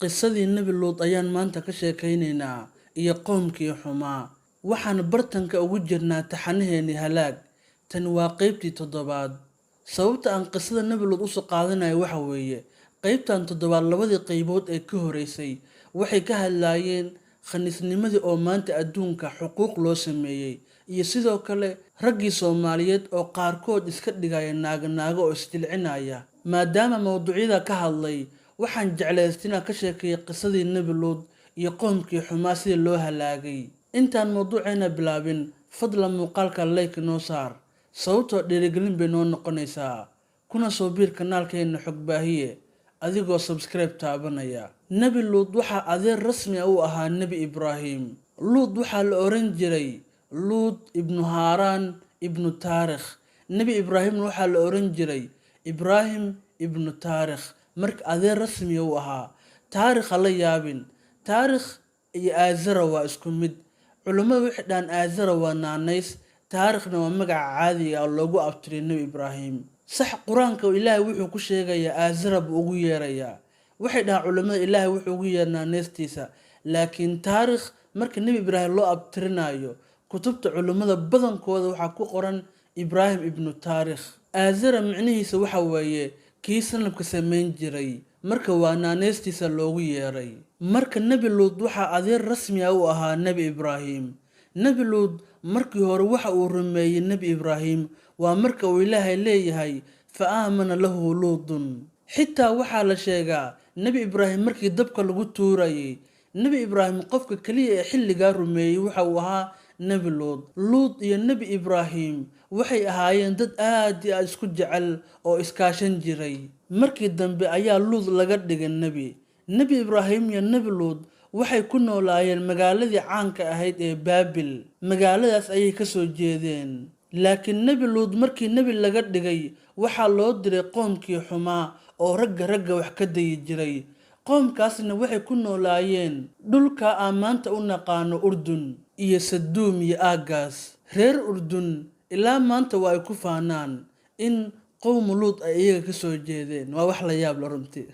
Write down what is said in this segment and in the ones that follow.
Qisadii Nebi Luud ayaan maanta ka sheekaynaynaa iyo qoomkii xumaa. Waxaan bartanka ugu jirnaa taxanaheennii halaag. Tani waa qaybtii toddobaad. Sababta aan qisada Nebi Luud usoo qaadanayo waxa weeye, qaybtan toddobaad labadii qaybood ee ka horeysay waxay ka hadlaayeen khaniisnimadii oo maanta adduunka xuquuq loo sameeyey, iyo sidoo kale raggii Soomaaliyeed oo qaarkood iska dhigaya naago oo isjilcinaya. Maadaama mawduucyada ka hadlay, waxaan jeclaystay inaan ka sheekeeyo qisadii Nebi Luud iyo qoomkii xumaa sidii loo halaagay. Intaan mawduuceena bilaabin, fadlan muuqaalka like noo saar, sababtoo dhiirigelin bay noo noqonaysaa, kuna soo biir kanaalkeena Xogbaahiye adigoo subscribe taabanaya. Nebi Luud waxaa adeer rasmi ah u ahaa Nebi Ibraahim. Luud waxaa la oran jiray Luud ibnu Haaraan ibnu Taarikh. Nebi Ibraahimna waxaa la oran jiray Ibraahim ibnu Taarikh. Marka adeer rasmiya u ahaa. Taarikh ha la yaabin, Taarikh iyo Aazara waa isku mid. Culummadu waxay dhahaan Aazara waa naanays, Taarikhna waa magaca caadiga ah oo loogu abtiriyay Nebi Ibraahim. Sax, Qur-aanka Ilaahay wuxuu ku sheegayaa Aazara buu ugu yeerayaa. Waxay dhahaan culummada Ilaahay wuxuu ugu yeeray naanaystiisa, laakiin Taarikh marka Nebi Ibraahim loo abtirinayo, kutubta culummada badankooda waxaa ku qoran Ibraahim ibnu Taarikh. Aazara micnihiisa waxa weeye kii sanabka samayn jiray, marka waa naanaystiisa loogu yeeray. Marka Nebi Luud waxaa adeer rasmi ah u ahaa Nebi Ibraahim. Nebi Luud markii hore waxa uu rumeeyey Nebi Ibraahim. Waa marka uu Ilaahay leeyahay fa aamana lahu Luudun. Xitaa waxaa la sheegaa Nebi Ibraahim markii dabka lagu tuurayay, Nebi Ibraahim qofka keliya ee xilligaa rumeeyey waxa uu ahaa Nebi Luud. Luud iyo Nebi Ibraahim waxay ahaayeen dad aad iyo aad isku jecel oo iskaashan jiray. Markii dambe ayaa Luud laga dhigay nebi. Nebi Ibraahim iyo Nebi Luud waxay ku noolaayeen magaaladii caanka ahayd ee Baabil. Magaaladaas ayay ka soo jeedeen. Laakiin Nebi Luud markii nebi laga dhigay, waxaa loo diray qoomkii xumaa oo ragga wax ka dayi jiray. Qoomkaasna waxay ku noolaayeen dhulka aan maanta u naqaano Urdun iyo Saduum iyo aaggaas. Reer Urdun ilaa maanta waa ay ku faanaan in qowmu Luud ay iyaga ka soo jeedeen. Waa wax la yaab la runtii.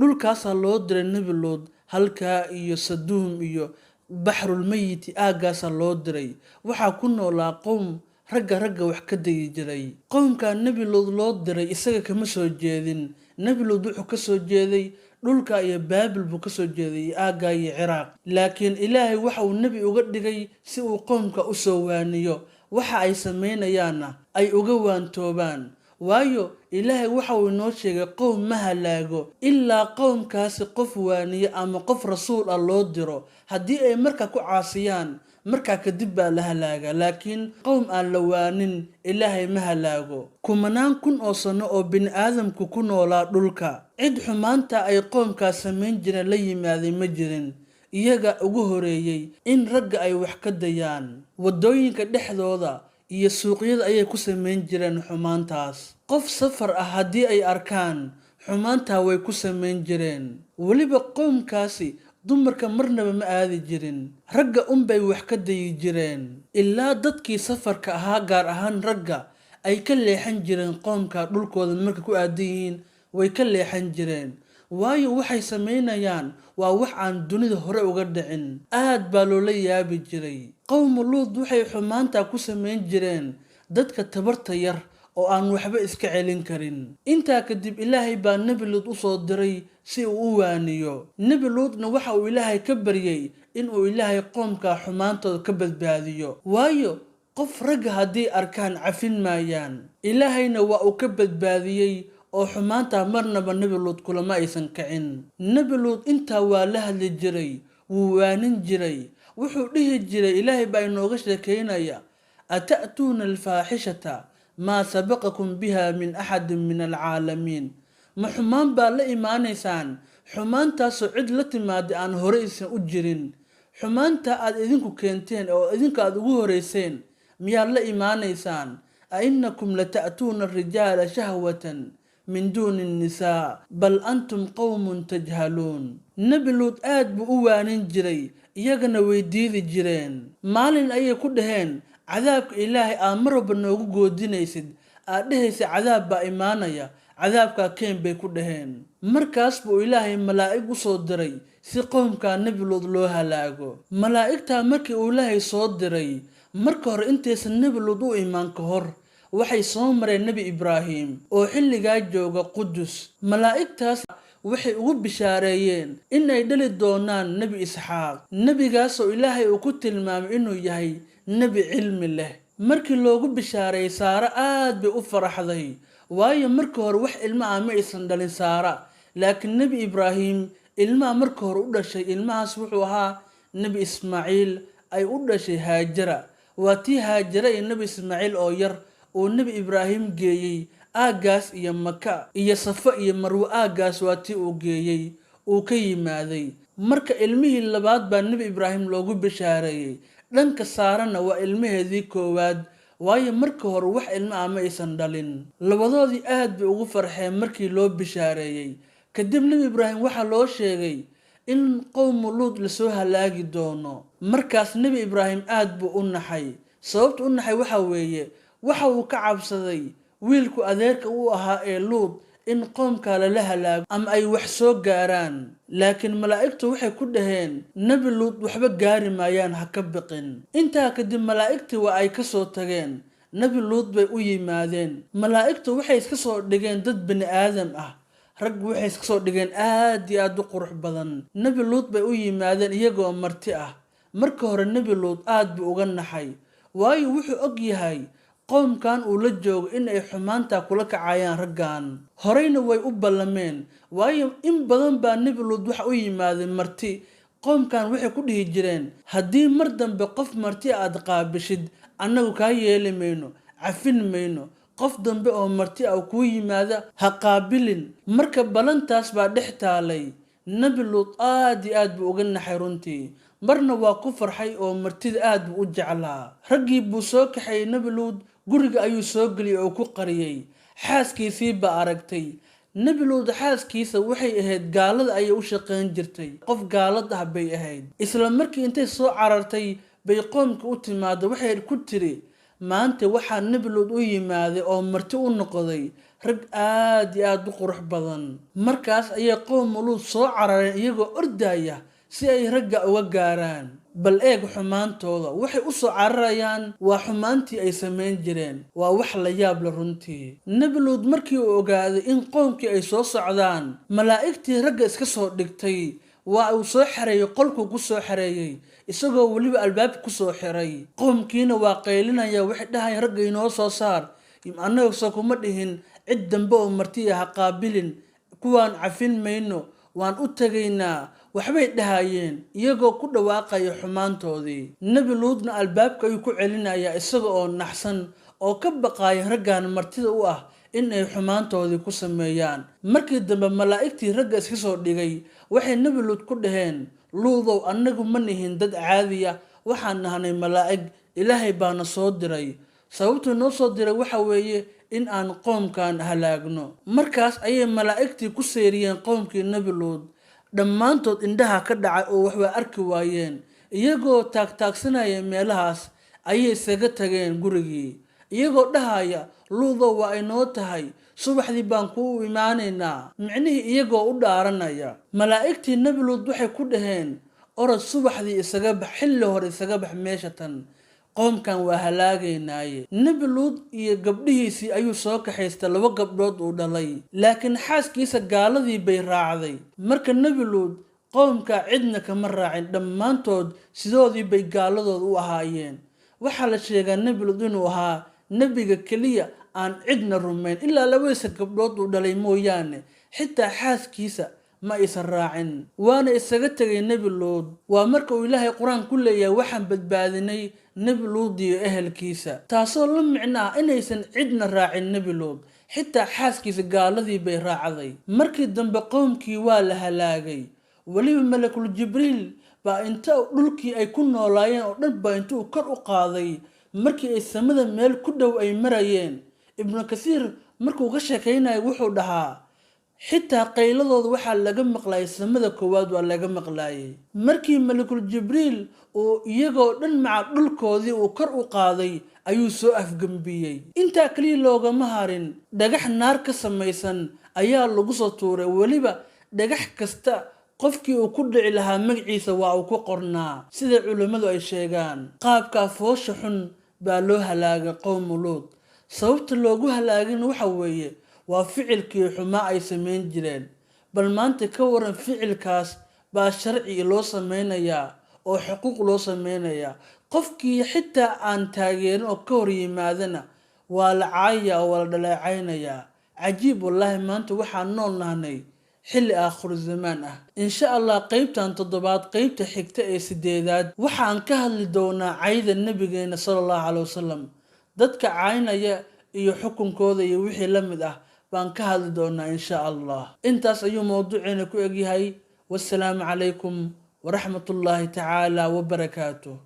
Dhulkaasaa loo diray Nebi Luud, halkaa iyo Saduum iyo Baxrulmayiti aaggaasaa loo diray. Waxaa ku noolaa qowm ragga wax ka dayi jiray. Qowmkaa Nebi Luud loo diray isaga kama soo jeedin. Nebi Luud wuxuu ka soo jeeday dhulka iyo Baabil buu ka soo jeeday, iyo aaggaa iyo Ciraaq. Laakiin Ilaahay waxa uu nebi uga dhigay si uu qoomka u soo waaniyo, waxa ay samaynayaanna ay uga waantoobaan. Waayo, Ilaahay waxa uu inoo sheegay qowm ma halaago ilaa qowmkaasi qof waaniyo ama qof rasuul ah loo diro. Haddii ay markaa ku caasiyaan, markaa kadib baa la halaagaa. Laakiin qowm aan la waanin Ilaahay ma halaago. Kumanaan kun oo sano oo bini aadamku ku noolaa dhulka, cid xumaanta ay qoomkaas samayn jireen la yimaaday ma jirin. Iyaga ugu horeeyey in ragga ay wax ka dayaan. Waddooyinka dhexdooda iyo suuqyada ayay ku samayn jireen xumaantaas. Qof safar ah haddii ay arkaan, xumaantaa way ku samayn jireen. Weliba qoomkaasi dumarka marnaba ma aadi jirin, ragga unbay wax ka dayi jireen. Ilaa dadkii safarka ahaa, gaar ahaan ragga, ay ka leexan jireen qoomka dhulkooda marka ku aadan yihiin, way ka leexan jireen. Waayo, waxay samaynayaan waa wax aan dunida hore uga dhicin. Aad baa loola yaabi jiray. Qowmu Luud waxay xumaantaa ku samayn jireen dadka tabarta yar oo aan waxba iska celin karin. Intaa kadib Ilaahay baa Nebi Luud u soo diray si uu u waaniyo. Nebi Luudna waxa uu Ilaahay ka baryay in uu Ilaahay qoomka xumaantooda ka badbaadiyo, waayo qof ragga haddii arkaan cafin maayaan. Ilaahayna waa uu ka badbaadiyey oo xumaantaa marnaba Nebi Luud kulama aysan kicin. Nebi Luud intaa waa la hadli jiray, wuu waanin jiray. Wuxuu dhihi jiray, Ilaahay baa inooga sheekeynaya, ata'tuuna alfaaxishata maa sabaqakum biha min axadin min alcaalamiin. Ma xumaan baa la imaanaysaan, xumaantaasoo cid la timaada aan hore aysan u jirin? Xumaanta aad idinku keenteen oo idinku aad ugu horeyseen miyaad la imaanaysaan? A innakum lata'tuuna arijaala shahwatan min duuni annisaa bal antum qowmun tajhaluun. Nebi Luud aad buu u waanin jiray, iyagana way diidi jireen. Maalin ayay ku dhaheen, cadaabka Ilaahay aad mar walba noogu goodinaysid, aad dhehaysa cadaab baa imaanaya, cadaabkaa keen bay ku dhaheen. Markaas buu Ilaahay malaa'ig u soo diray si qoomkaa Nebi Luud loo halaago. Malaa'igtaa markii uu Ilaahay soo diray, marka hore intaysan Nebi Luud u imaan ka hor, waxay soo mareen Nebi Ibraahim oo xilligaa jooga Qudus. Malaa'igtaas waxay ugu bishaareeyeen in ay dhali doonaan Nebi Isxaaq, nebigaasoo Ilaahay uu ku tilmaamay inuu yahay nebi cilmi leh. Markii loogu bishaareeyey, Saara aad bay u faraxday, waayo markii hore wax ilmo ah ma aysan dhalin Saara, laakiin Nebi Ibraahim ilmaha marka hore u dhashay, ilmahaas wuxuu ahaa Nebi Ismaaciil ay u dhashay Haajara. Waa tii Haajara iyo Nebi Ismaaciil oo yar uu Nebi Ibraahim geeyey aaggaas iyo Maka iyo Safa iyo Marwe, aaggaas waa tii uu geeyey uu ka yimaaday. Marka ilmihii labaad baa Nebi Ibraahim loogu bishaareeyey. Dhanka Saarana waa ilmaheedii koowaad, waayo marka hore wax ilmo ah ma aysan dhalin. Labadoodii aad bay ugu farxeen markii loo bishaareeyey. Kadib Nebi Ibraahim waxaa loo sheegay in qowmu Luud lasoo halaagi doono. Markaas Nebi Ibraahim aad buu u naxay. Sababta u naxay waxa weeye, waxa uu ka cabsaday wiilku adeerka u ahaa ee Luud in qoomkaa lala halaago ama ay wax soo gaaraan. Laakiin malaa'igtu waxay ku dhaheen, Nebi Luud waxba gaari maayaan, ha ka biqin. Intaa kadib malaa'igtii waa ay ka soo tageen, Nebi Luud bay u yimaadeen. Malaa'igtu waxay iska soo dhigeen dad bini aadam ah, rag waxay iska soo dhigeen aad iyo aad u qurux badan. Nebi Luud bay u yimaadeen iyagoo marti ah. Marka hore Nebi Luud aad buu uga naxay, waayo wuxuu og yahay qoomkan uu la joogo in ay xumaantaa kula kacayaan raggan. Horeyna way u ballameen, waayo in badan baa Nebi Luud waxa u yimaadeen marti. Qoomkan waxay ku dhihi jireen, haddii mar dambe qof marti aad qaabishid, annagu kaa yeeli mayno, cafin mayno, qof dambe oo marti ah kuu yimaada ha qaabilin. Marka ballantaas baa dhex taalay. Nebi Luud aad iyo aad buu uga naxay runtii, marna waa ku farxay oo martida aad buu u jeclaa. Raggii buu soo kaxeeyey Nebi Luud, guriga ayuu soo geliyey oo ku qariyey. Xaaskiisii baa aragtay. Nebi Luud xaaskiisa waxay ahayd gaalada ayay u shaqayn jirtay, qof gaalad ah bay ahayd. Isla markii intay soo carartay bay qoomka u timaada, waxay ku tiri, maanta waxaa Nebi Luud u yimaaday oo marti u noqday rag aad iyo aad u qurux badan. Markaas ayay qowmu Luud soo carareen iyagoo ordaya si ay ragga uga gaaraan. Bal eeg xumaantooda, waxay u soo cararayaan waa xumaantii ay samayn jireen. Waa wax la yaab la runtii. Nebi Luud markii uu ogaaday in qoomkii ay soo socdaan, malaa'igtii ragga iska soo dhigtay waa uu soo xareeyey, qolkuu ku soo xareeyey, isagoo weliba albaabka ku soo xiray. Qoomkiina waa qaylinaya, waxay dhahayaan, ragga inoo soo saar, annaga soo kuma dhihin cid dambe oo marti ah ha qaabilin, kuwaan cafin mayno, waan u tegaynaa, waxbay dhahayeen iyagoo ku dhawaaqaya xumaantoodii. Nebi Luudna albaabka ayuu ku celinayaa isaga oo naxsan oo ka baqaaya raggan martida u ah in ay xumaantoodii ku sameeyaan. Markii dambe malaa'igtii ragga iska soo dhigay waxay Nebi Luud ku dhaheen, Luudow, annagu ma nihin dad caadiya, waxaan nahnay malaa'ig, Ilaahay baana soo diray. Sababtuu noo soo diray waxa weeye in aan qoomkan halaagno. Markaas ayay malaa'igtii ku seyriyeen qoomkii Nebi Luud. Dhammaantood indhaha ka dhacay oo waxbay arki waayeen. Iyagoo taagtaagsanaya meelahaas ayay isaga tageen gurigii, iyagoo dhahaya, Luudow, waa inoo tahay, subaxdii baan kuu imaanaynaa, micnihii iyagoo u dhaaranaya. Malaa'igtii Nebi Luud waxay ku dhaheen, orod subaxdii isaga bax, xilli hore isaga bax meesha tan, qoomkan waa halaagaynaaye. Nebi Luud iyo gabdhihiisii ayuu soo kaxaystay, laba gabdhood uu dhalay, laakiin xaaskiisa gaaladii bay raacday. Marka Nebi Luud qoomka cidna kama raacin, dhammaantood sidoodii bay gaaladooda u ahaayeen. Waxaa la sheegaa Nebi Luud inuu ahaa nebiga keliya aan cidna rumayn ilaa labadiisa gabdhood uu dhalay mooyaane, xitaa xaaskiisa ma aysan raacin, waana isaga tegay Nebi Luud. Waa marka uu Ilaahay Qur-aan ku leeyahay, waxaan badbaadinay Nebi Luud iyo ehelkiisa, taasoo la micno ah inaysan cidna raacin Nebi Luud, xitaa xaaskiisa gaaladii bay raacday. Markii dambe qowmkii waa la halaagay. Weliba Malakul Jibriil baa inta dhulkii ay ku noolaayeen oo dhan baa intuu kor u qaaday markii ay samada meel ku dhow ay marayeen. Ibnu Kasiir markuu ka sheekaynayo wuxuu dhahaa, xitaa qayladooda waxaa laga maqlayay samada koowaad, waa laga maqlaayay. Markii Malakul Jibriil uu iyagoo dhan maca dhulkoodii uu kor u qaaday ayuu soo afgembiyey. Intaa kaliya loogama harin, dhagax naar ka samaysan ayaa lagu soo tuuray. Weliba dhagax kasta qofkii uu ku dhici lahaa magaciisa waa uu ku qornaa, sida culimmadu ay sheegaan. Qaabkaa foosha xun baa loo halaagay qowmu Luud. Sababta loogu halaagin waxa weeye waa ficilkii xumaa ay samayn jireen. Bal maanta ka waran, ficilkaas baa sharci loo sameynayaa oo xuquuq loo sameynayaa. Qofkii xitaa aan taageerin oo ka hor yimaadana waa la caayayaa oo waa la dhaleecaynayaa. Cajiib wallaahi, maanta waxaan nool nahnay xilli aakhiru zamaan ah. Insha Allah qeybtan toddobaad, qeybta xigta ee sideedaad, waxaan ka hadli doonaa cayda Nabigeena sala Allahu caley wasalam, dadka caynaya iyo xukunkooda iyo wixii la mid ah baan ka hadli doonaa insha Allah. Intaas ayuu mowduuceena ku egyahay. Wassalaamu calaykum waraxmatullaahi tacaala wabarakaatuh.